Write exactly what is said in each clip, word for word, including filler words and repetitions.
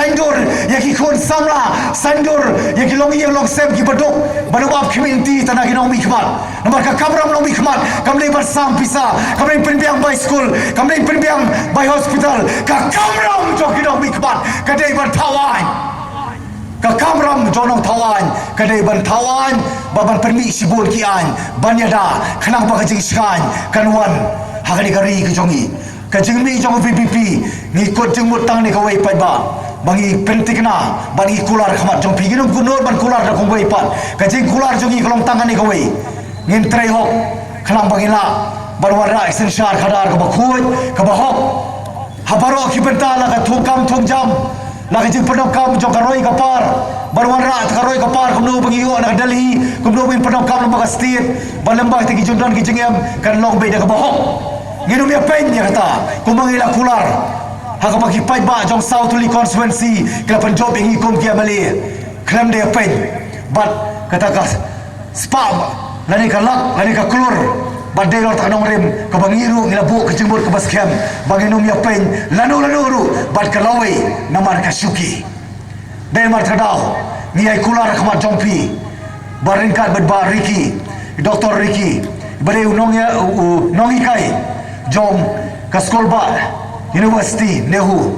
Saiñdur ïa ki khun samla, saiñdur ïa ki longïing longsem kiba duk, ban ym ap khmih lynti tang na ki nongmihkhmat. Namar ka kamram nongmihkhmat kam dei ban sam pisa, kam dei pynbiang bai skul, kam dei pynbiang bai hospital. Ka kamram jong ki nongmihkhmat ka dei ban thaw aiñ. Ka kamram jong nongthaw aiñ ka dei ban thaw aiñ, ba ban pynmih shibun ki aiñ ban ïada, khnang ba ka jingshngaiñ kan wan ha kane ka ri ka jong ngi. Ka jingmih jong ka V P P, ngi kut jingmut tang ne kawei paidbah, ba ngi pynthikna, ba ngi kular khmat jong phi. Ngin ym kut nud ban kular da kumwei pat. Ka jingkular jong ngi ka long tang ne kawei. Ngin trei hok khnang ba ngin lah ban wanrah synshar khadar kaba khuid, kaba hok ha baroh ki bynta, la ka thung kam thung jam, la ka jingpyndonkam jong ka roi ka par, ban wanrah ka roi ka par kumno ba ngi ïoh na ka Delhi, kumno ba ngin pyndonkam lyngba ka state, ba lyngba kita ki jingdon ki jingem kan long beit da kaba hok. Ngin ym ïa peit ïa kata, kumba ngi la kular ha kaba ki paidbah jong South Delhi constituency ki la pynjop ïa ngi kum ki M L A. Khlem da ïa peit bad kata ka spah lane ka lak lane ka klur, bad dei long ta ka nongrim kaba ngi ruh ngi la buh ka jingmut kaba skhem ba ngin ym ïa peit lano lano ruh bad ka lawei namar ka shuki. Dei namar kata ka daw ngi ïai kular khmat jong phi, ba ryngkat bad Bah Ricky, Doctor Ricky, ba dei u nong ïa, u, u nonghikai jong ka skul ba University NEHU.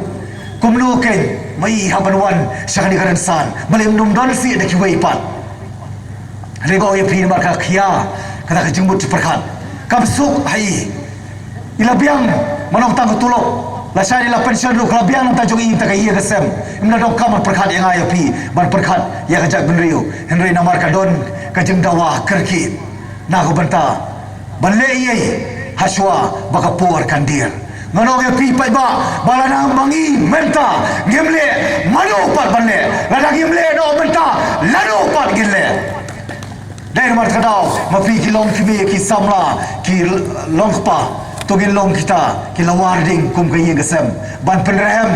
Kumno kein ma i hap ban wan sha kane ka rynsan, balei ym don sih da kiwei pat. Hynrei nga ong ïa phi namar ka khia kata ka jingmut jingpyrkhat, kam suk ha i. I la biang, ma nongtang ka tulop, lashai i la pension ruh ka la biang na bynta jong i, na bynta ka ïing ka sem. Im la donkam ban pyrkhat ïa nga ïa phi, ban pyrkhat ïa ka jaitbynriew. Hynrei namar ka don ka jingdawa kyrkieh na ka bynta ban leh ei ei hashwa ba ka por kan dier. Ngan ong ïa phi paidbah, ba lada ma ngi mynta ngim leh, mano pat ban leh? Lada ngim leh noh mynta, lano pat ngin leh? Dei namar kata ka daw, ma phi ki longkmie, ki samla, ki longkpa, to ngin long kita ki lawar ding kum ka ïing ka sem, ban pynrhem,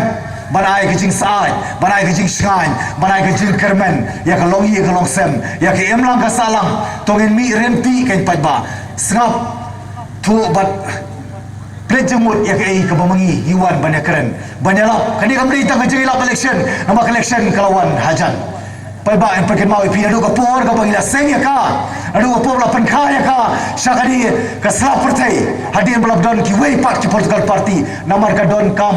ban ai ka jingsyaid, ban ai ka jingshngaiñ, ban ai ka jingkyrmen ïa ka longïing ka longsem, ïa ka imlang ka sahlang. To ngin mih ryntih kein paidbah. Sngap thuh bad pynjynjar ïa kaei kaba ma ngi ngi wan ban ïakren, ban ïalap. Kane kam dei tang ka jingïalap election, namar ka election ka la wan hajan. Paidbah, ngan pynkynmaw ïa phi, naduh ka por kaba ngi la seng ïa ka, naduh ka por ba la pynkha ïa ka sha kane ka sla pyrthei, hadien ba la don kiwei pat ki political party, namar ka donkam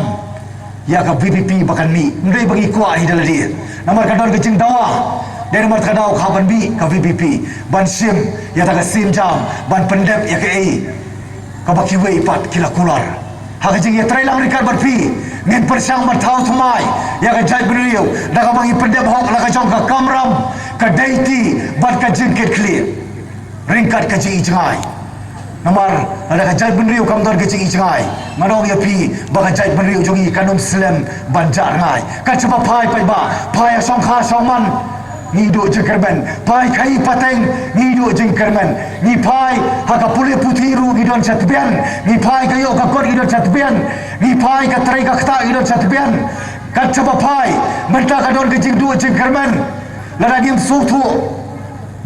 ïa ka V P P ba kan mih. Ym dei ba ngi kwah hi da lade, namar ka don ka jingdawa. Dei namar kata ka daw ka hap ban mih ka V P P ban shim ïa kata ka sienjam, ban pyndep ïa kaei kaba kiwei pat ki la kular. Ha ka jingïatreilang ryngkat bad phi, ngin pyrshang ban thaw thymmai ïa ka jaitbynriew da kaba ngi pyndep hok la ka jong ka kamram, ka deiti bad ka jingkitkhlieh ryngkat ka jingïohi jngai. Namar lada ka jaitbynriew kam don ka jingïohi jngai, ngan ong ïa phi ba ka jaitbynriew jong ngi kan ym slem ban jah rngai. Kat shaba phai paidbah, phai ha shongkha shongman, ngi duh jingkyrmen. Phai khaii pateng, ngi duh jingkyrmen. Ngi phai ha ka pule puthi ruh ngi don sha tbian. Ngi phai ka ïoh ka kot ngi don sha tbian. Ngi phai ka trei ka ktah ngi don sha tbian. Kat shaba phai, mynta ka don ka jingduh jingkyrmen. Lada ngim sngewthuh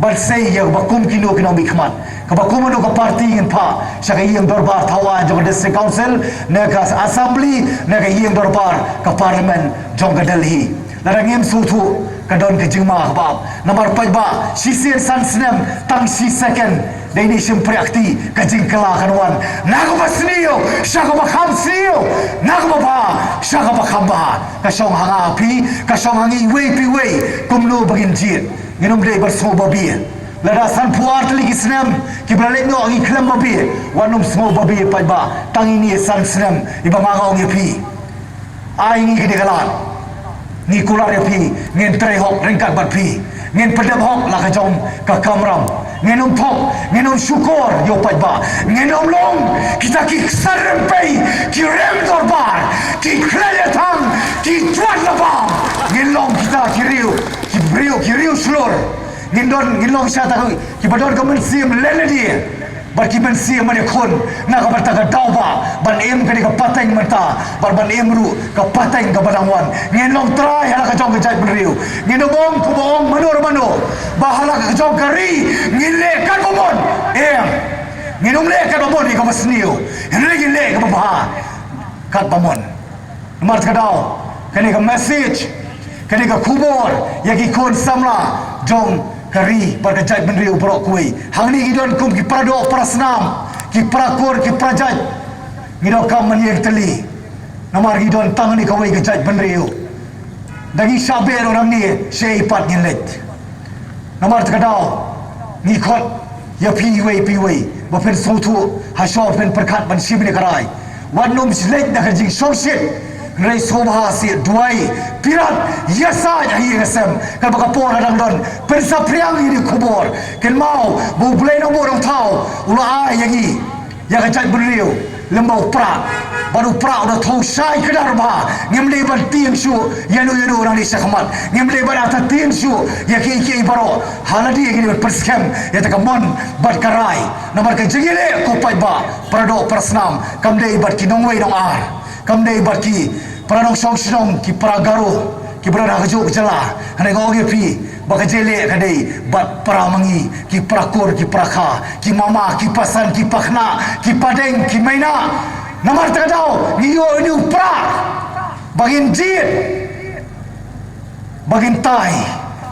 ban sei ïa kaba kum kino kino mihkhmat, kaba kum kano ka party, ngin phah sha ka ïing dorbar thaw aiñ jong ka District Council, ne ka Assembly, ne ka ïing dorbar ka Parliament jong ka Delhi. Lada ngim sngewthuh, ka don ka jingma kaba ap. Namar paidbah, shisien san snem, tang shi second, dei ne shim priak kti, ka jingkylla kan wan. Na kaba sniew sha kaba kham sniew, na kaba bha sha kaba kham bha. Ka shong ha nga ha phi, ka shong ha ngi iwei pa iwei, kumno ba ngin jied. Ngin ym dei ban sngewbabe. Lada sanphew ar tylli ki snem kiba la leit noh ngi khlem babe, wat nym sngewbabe paidbah. Tang ine i san snem iba nga ong ïa phi. Ai ngi kane ka lad. Ngi kular ïa phi, ngin trei hok ryngkat bad phi. Ngin pyndep hok la ka jong ka kamram. Ngin ym thok, ngin ym shukor ïa u paidbah. Ngin ym long kita ki ksar rympei, ki rem dorbar, ki khlaiñ ïathang, ki twat la bam. Ngin long kita ki riew, ki briew, ki riew shlur. Ngin don, ngin long sha ta kiba don ka mynsiem leh lade bad ki mynsiem mane khun, na ka bynta ka daw ba ban im kane ka pateng mynta bad ban im ruh ka pateng kaba dang wan. Ngin long trai ha la ka jong ka jaitbynriew. Ngin ym ong kumba ong mano re mano ba ha la ka jong ka ri ngin leh katba mon. Em, ngin ym leh katba mon ïa kaba sniew, hynrei ngin leh kaba bha katba mon. Namar kata ka daw, Kane ka message, kane ka khubor ïa ki khun samla jong ka ri bad ka jaitbynriew baroh kawei. Hangne ngi don kum ki paradoh parasnam, ki parakur, ki parajait. Ngi donkam ban ïeng tylli. Namar ngi don tang hangne kawei ka jaitbynriew. Da ngi shah beh ruh hangne, shaei pat ngin leit? Namar kata ka daw ngi khot ïa phi iwei pa iwei ba phin sngewthuh ha shwa phin pyrkhat ban shim ïa ka rai. Wat nym leit da ka jingshongshit. Hynrei sngewbha seh, duwai, pyrkhat, ïasaid ha ïing ha sem. Katba ka por ka dang don, pynsaphriang ïa ki khubor. Kynmaw ba U Blei Nongbuh Nongthaw u la ai ïa ngi ïa ka jaitbynriew lem bad u Prah. Bad u Prah u da thew shai kdar bha. Ngim dei ban tieng shuh ïano ïano nangne sha khmat. Ngim dei ban ata tieng shuh ïa kiei kiei baroh. Ha lade ngi dei ban pynskhem ïa kata ka mon bad ka rai. Namar ka jingïaleh, ko paidbah, paradoh parasnam, kam dei bad ki nongwei nongar, kam dei bad ki para nongshong shnong, ki para Garo, ki para na kajuh ka jylla. Hynrei nga ong ïa phi ba ka jingïaleh ka dei bad para ma ngi, ki parakur, ki parakha, ki mama, ki pasan, ki pakhynnah, ki padeng, ki maïnah. Namar kata ka daw ngi ïoh ïa une u Prah ba ngin jied, ba ngin tai.